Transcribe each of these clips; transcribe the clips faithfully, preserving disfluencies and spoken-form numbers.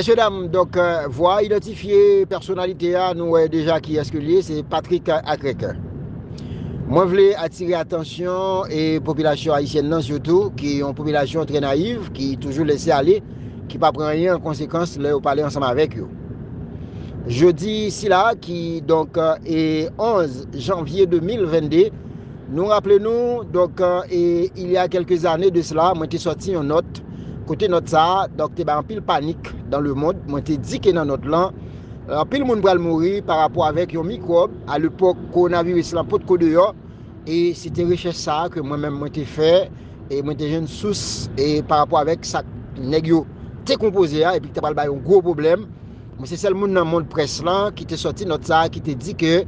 Mesye dam, donk, euh, vwa idantifye, pèsonalite a, nou wè deja kiyès ke l ye, se Patrick Acrèque. Mwen vle atire atansyon e popilasyon ayisyèn nan sitou, ki yon popilasyon trè nayiv, ki toujou lese ale, ki pa pran anyen an konsekans lè yo pale ansanm avèk yo. Jodi sila ki, donk, e onz janvye de mil vennde, nou raple nou, donk, e il y a quelques années de cela, mwen te sòti yon nòt, kote nòt sa a, donk, te bay anpil panik dans le monde. Mwen te di ke nan nòt lan, anpil moun pral mouri pa rapò avèk yon mikwòb, a lepòk, kowonaviris lan potko deyò, e se te rechèch sa a ke mwen menm mwen te fè, e mwen te jwenn sous, e pa rapò avèk sa nèg yo te konpoze a, epi ki ta pral bay yon gwo pwoblèm. Mwen se sèl moun nan mond près lan ki te sòti nòt sa a, ki te di ke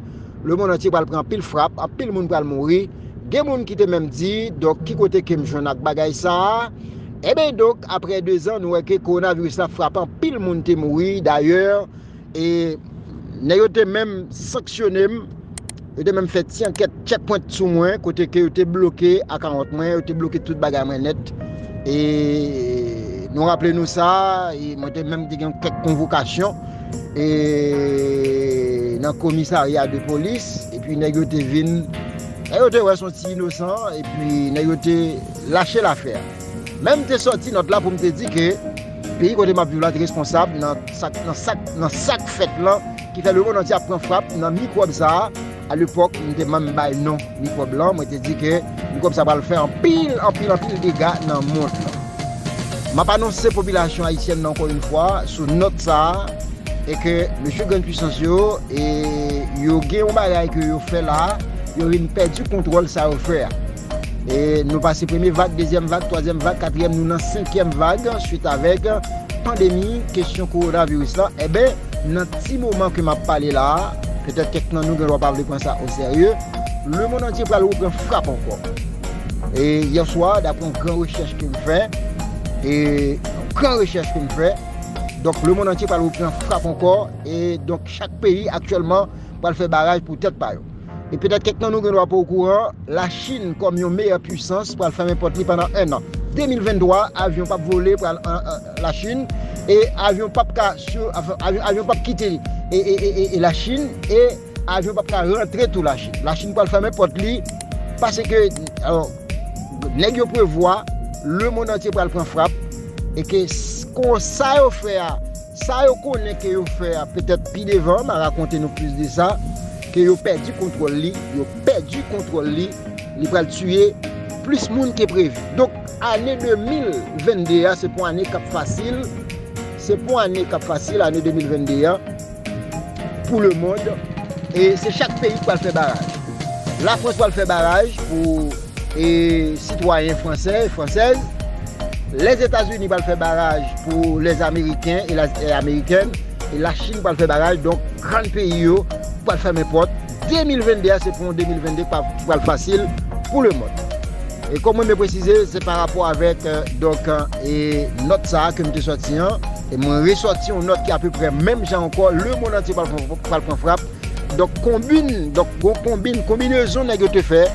lemonn antye pral pran anpil frap, anpil moun pral mouri. Gen moun ki te menm di, donk, ki kote ke m jwenn ak bagay sa a? Eben, donk, apre de zan, nou wè ke kowonaviris la ap frape, anpil moun te mouri. Dayè, e nèg yo te menm sanksyone m, yo te menm fè ti ankèt checkpoint sou mwen, kote ke yo te bloke akawont mwen, yo te bloke tout bagay mwen nèt. E nou raple nou sa, e mwen te menm te gen kèk konvokasyon, e nan komisarya de polis, epi nèg yo te vin, nèg yo te wè se yon ti inosan, epi nèg yo te lache lafè a. Men m te sòti nòt la pou m te di ke peyi kote m ap viv la te responsab nan sa k, nan sa k, nan sa k fèt lan, ki fè lemonn antye ap pran frap nan mikwòb sa a. A lepòk, m te menm bay non mikwòb lan, mwen te di ke mikwòb sa pral fè anpil, anpil, anpil dega nan mond lan. M ap anonse popilasyon ayisyèn nan, ankò yon fwa, sou nòt sa a, e ke mesye Grann Pwisans yo, e yo gen yon bagay ke yo fè la, yo vin pèdi kontwòl sa yo fè a. E nou pase premye vag, dezyèm vag, twazyèm vag, katriyèm, nou nan senkyèm vag, swit avèk pandemi, kesyon kowonaviris la. Eben, nan ti moman ke m ap pale la a, petèt kèk nan nou gen dwa pa vle pran sa o serye, lemonn antye pral repran frap ankò. E yè swa, daprè yon gran rechèch ke m fè, e yon gran rechèch ke m fè, donk, lemonn antye pral repran frap ankò, e donk, chak peyi aktyèlman pral fè baraj pou tèt pa yo. E petèt kèk nan nou gen dwa pa okouran, Lachin kòm yon meyè pwisans pral fèmen pòt li pandan en an. De mil venntwa, avyon p ap vole pral an, an Lachin, e avyon p ap ka sou, avyon, avyon p ap kite e, e, e, e, e Lachin, e avyon p ap ka rantre tou Lachin. Lachin pral fèmen pòt li, paske, alò, nèg yo prevwa lemonn antye pral pran frap, e ke s-, kon sa yo fè a, sa yo konnen ke yo fè a, petèt pi devan, m a rakonte nou plis de sa, ke yo pèdi kontwòl li, yo pèdi kontwòl li, li pral tiye plis moun ke previ. Donk, ane de mil vennde a, se pa yon ane k ap fasil, se pa yon ane k ap fasil, ane de mil vennde a, pou lemonn, e se chak peyi k pral fè baraj. Lafrans pral fè baraj pou e sitwayen fransè, fransèz. Lèzetazini pral fè baraj pou lèzameriken e la, e amerikèn, e Lachin pral fè baraj, donk grann peyi yo pral fèmen pòt. De mil vennde a, se pa yon de mil vennde k pa, ki pral fasil pou lemonn. E kòm mwen te presize, se pa rapò avèk, e, donk, e, nòt sa a ke m te sòti an, e mwen resòti yon nòt ki apeprè menm jan ankò, lemonn antye pral, pral pran frap. Donk, konbin, donk, gon konbin, konbinezon nèg yo te fè.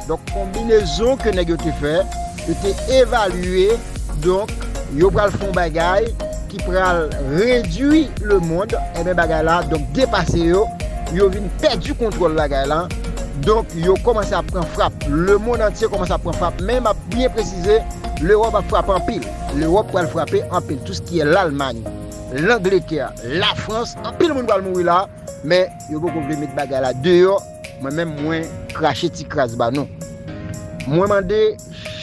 Donk, konbinezon ke nèg yo te fè, yo te evalye, donk, yo pral fè yon bagay ki pral redui lemonn, enben, bagay la, donk, depase yo, yo vin pèdi kontwòl bagay la, donk, yo kòmanse ap pran frap, lemonn antye kòmanse ap pran frap, men m ap byen presize, Lewòp ap frape anpil, Lewòp pral frape anpil, tou sa ki ye Lalmany, Langletè, Lafrans, anpil moun pral mouri la, men yo poko vle met bagay la deyò, mwen menm mwen krache ti kras ba nou. Mwen mande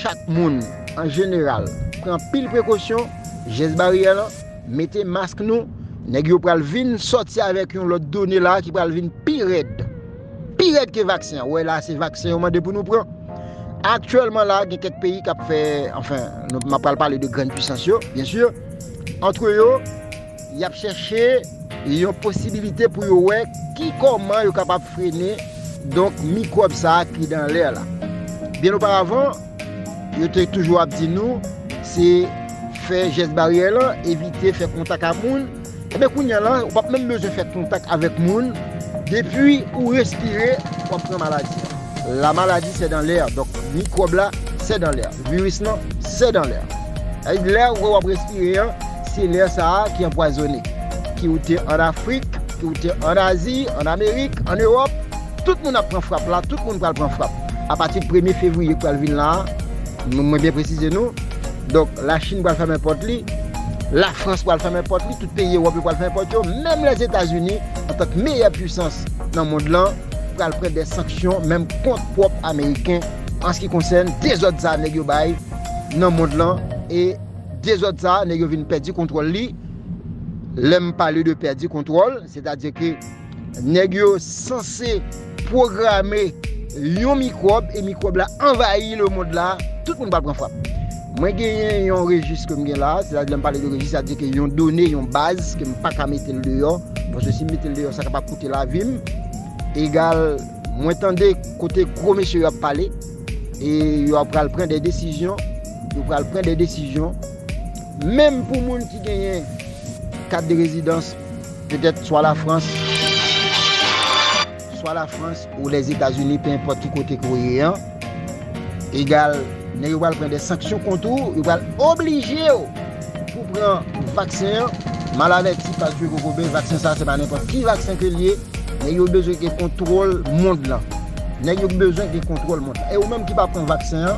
chak moun, an jeneral, pran anpil prekosyon, jès baryè lan, mete mask nou, nèg yo pral vin sòti avèk yon lòt done la ki pral vin pi rèd, pi rèd ke vaksen an. Ou wè la, se vaksen yo mande pou nou pran. Aktyèlman la, gen kèk peyi k ap fè, anfen, nou, m ap pral pale de grann pwisans yo, byen si, antre yo, y ap chèche yon posibilite pou yo wè ki kòman yo kapab frene, donk, mikwòb sa a ki dan lè la. Byen oparavan, yo te toujou ap di nou, se fè jès baryè lan, evite fè kontak ak moun. Enben, kounye a la, ou p ap menm bezwen fè kontak avèk moun. Depi ou respire, w ap pran maladi an. La maladie, c'est dans l'air. Donk, mikwòb la, c'est dans l'air. Viris lan, c'est dans l'air. Lè w ap respire an, se lè sa a ki anpwazonnen. Ki ou te ann Afrik, ki ou te ann Azi, ann Amerik, ann Ewòp, tout moun ap pran frap la, tout moun pral pran frap. Apati de premye fevriye k pral vin la a, mwen, mwen byen presize nou, donk, Lachin pral fèmen pòt li, Lafrans pral fèmen pòt li, tout peyi Ewòp yo pral fèmen pòt yo, menm Lèzetazini, antank meyè pwisans nan mond lan, pral pran de sanksyon, menm kont pwòp Ameriken, an se ki konsène dezòd sa a nèg yo bay nan mond lan, e dezòd sa a, nèg yo vin pèdi kontwòl li. Lè m pale de pèdi kontwòl, sètadi ke nèg yo sanse pwograme yon mikwòb, e mikwòb la anvayi lemond la, tout moun pral pran frap. Mwen genyen yon rejis ke m gen la, sètadi lè m pale de rejis, sa vle di ke yon done, yon baz ke m pa ka mete l deyò, paske si m mete l deyò, sa kapab koute lavi m. Egal, mwen tande kote gwo mesye yo ap pale, e yo ap pral pran de desizyon, yo pral pran de desizyon, menm pou moun ki genyen kat de rezidans, petèt swa Lafrans, swa Lafrans ou Lèzetazini, pe enpòt ki kote ke w ye an. Egal, nèg yo pral pran de sanksyon kont ou, yo pral oblije w pou pran vaksen an. Mal avèti pa tchwe kokobe, vaksen sa se pa nenpòt ki vaksen ke l ye. Nèg yo bezwen gen kontwòl mond lan. Nèg yo bezwen gen kontwòl mond lan. E ou menm ki pa pran vaksen an,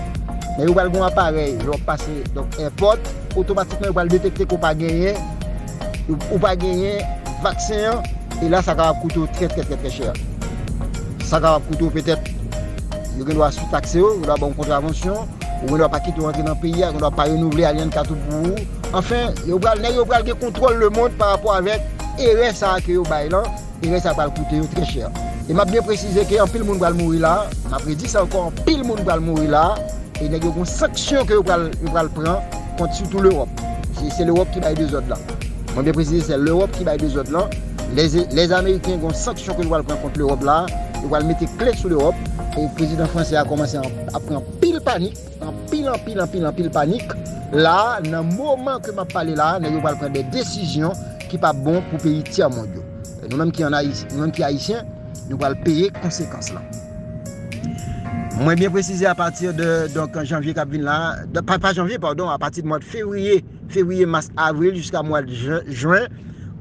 nèg yo pral gen yon aparèy, lè w ap pase, donk, èpòt, otomatikman yo pral detekte ke w pa genyen, ou, ou pa genyen vaksen an, e la sa kapab koute w trè, trè, trè, trè chè. Sa kapab koute w petèt, yo gen dwa sou takse w, yo gen dwa ba w yon kontravansyon, ou gen dwa pa kite w antre nan peyi a, yo gen dwa pa renouvle alyann kat ou pou ou. Anfen, yo pral, nèg yo pral gen kontwòl lemond pa rapò avèk erè sa a ke yo bay lan. Erè sa pral koute yo trè chè. E m ap byen presize ke anpil moun pral mouri la, m ap redi sa ankò, anpil moun pral mouri la, e nèg yo gon sanksyon ke yo pral, yo pral pran kont sitou Lewòp. Se, se Lewòp ki bay dezòd la. Mwen byen presize, se Lewòp ki bay dezòd la. Lè, lè Ameriken gon sanksyon ke yo pral pran kont Lewòp la, yo pral mete kle sou Lewòp, e prezidan fransè a kòmanse an, ap pran anpil panik, anpil, anpil, anpil, anpil panik. La, nan moman ke m ap pale la, nèg yo pral pran de desizyon ki p ap bon pou peyi tyè mond yo. Nou menm ki ann Ayis-, nou menm ki Ayisyen, nou pral peye konsekans lan. Mwen byen presize apati de, donk, janvye k ap vin la, de, pa, pa janvye, padon, apati de mwa fevriye, fevriye, mas, avril, jiska mwa jen, jen,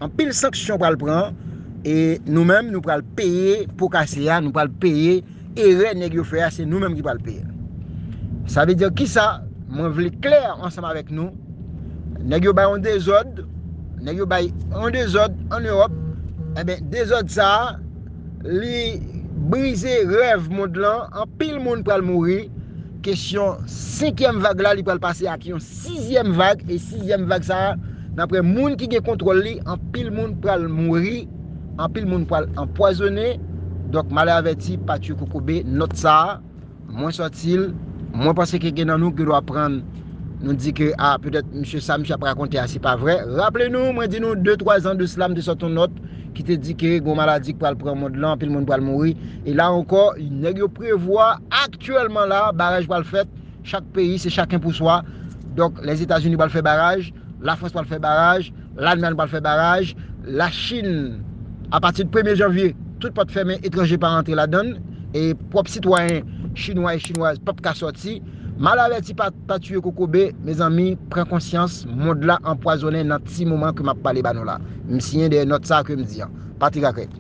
anpil sanksyon pral pran, e nou menm, nou pral peye po kase a, nou pral peye erè nèg yo fè a, se nou menm ki pral peye. Sa vle di kisa? Mwen vle klè ansanm avèk nou. Nèg yo bay yon dezòd, nèg yo bay yon dezòd ann Ewòp. Enben, dezòd sa a, li brize rèv mond lan, anpil moun pral mouri. Kesyon senkyèm vag la, li pral pase ak yon sizyèm vag, e sizyèm vag sa a, daprè moun ki gen kontwòl li, anpil moun pral mouri, anpil moun pral anpwazonnen. Donk, malè avèti, pa tchwe kokobe, nòt sa a, mwen sòti l, mwen panse ke gen nan nou ki dwa pran, nou di ke, a, petèt, misye sa, misye ap rakonte a, se pa vrè. Raple nou, mwen di nou, de, twa zan de sila, m te sòti yon nòt ki te di ke gon maladi k pral pran mond lan, anpil moun pral mouri. E la ankò, nèg yo prevwa aktyèlman la, baraj pral fèt, chak peyi, se chaken pou swa. Donk, Lèzetazini pral fè baraj, Lafrans pral fè baraj, Lalmay pral fè baraj, Lachin, apati de premye janvye, tout pòt fèmen, etranje pa rantre ladan l, e pwòp sitwayen chinwa e chinwaz p ap ka sòti. Mal avèti pa, pa tiye kokobe, mezanmi, pran konsyans, mond la anpwazonnen nan ti moman ke m ap pale ba nou la. M siyen dèyè nòt sa ke m di an. Patrick Arquette.